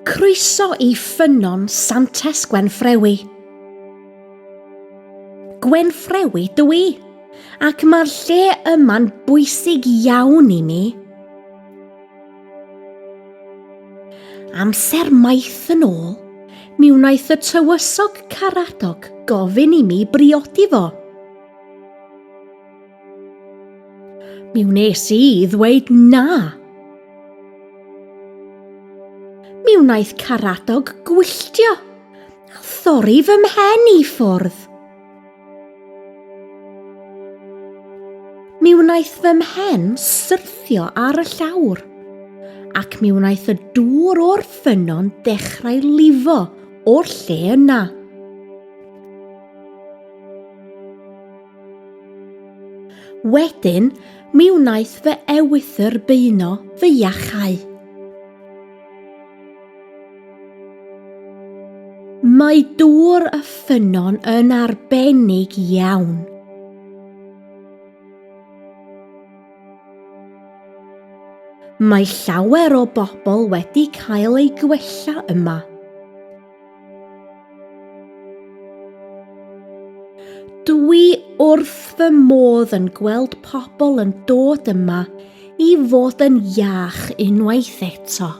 Croeso i Ffynnon Santes Gwenffrewi. Gwenffrewi dw i, ac mae'r lle yma'n bwysig iawn i mi. Amser maith yn ôl, mi wnaeth y tywysog Caradog gofyn i mi briodi fo. Mi wnes i ddweud na. Mi wnaeth Caradog gwylltio a thorri fy mhen i ffwrdd. Mi wnaeth fy mhen syrthio ar y llawr, ac mi wnaeth y dŵr o'r ffynnon dechrau lifo o'r lle yna. Wedyn, mi wnaeth fy ewythr beuno fy iachau. Mae dŵr y ffynnon yn arbennig iawn. Mae llawer o bobl wedi cael eu gwella yma. Dwi wrth fy modd yn gweld pobl yn dod yma i fod yn iach unwaith eto.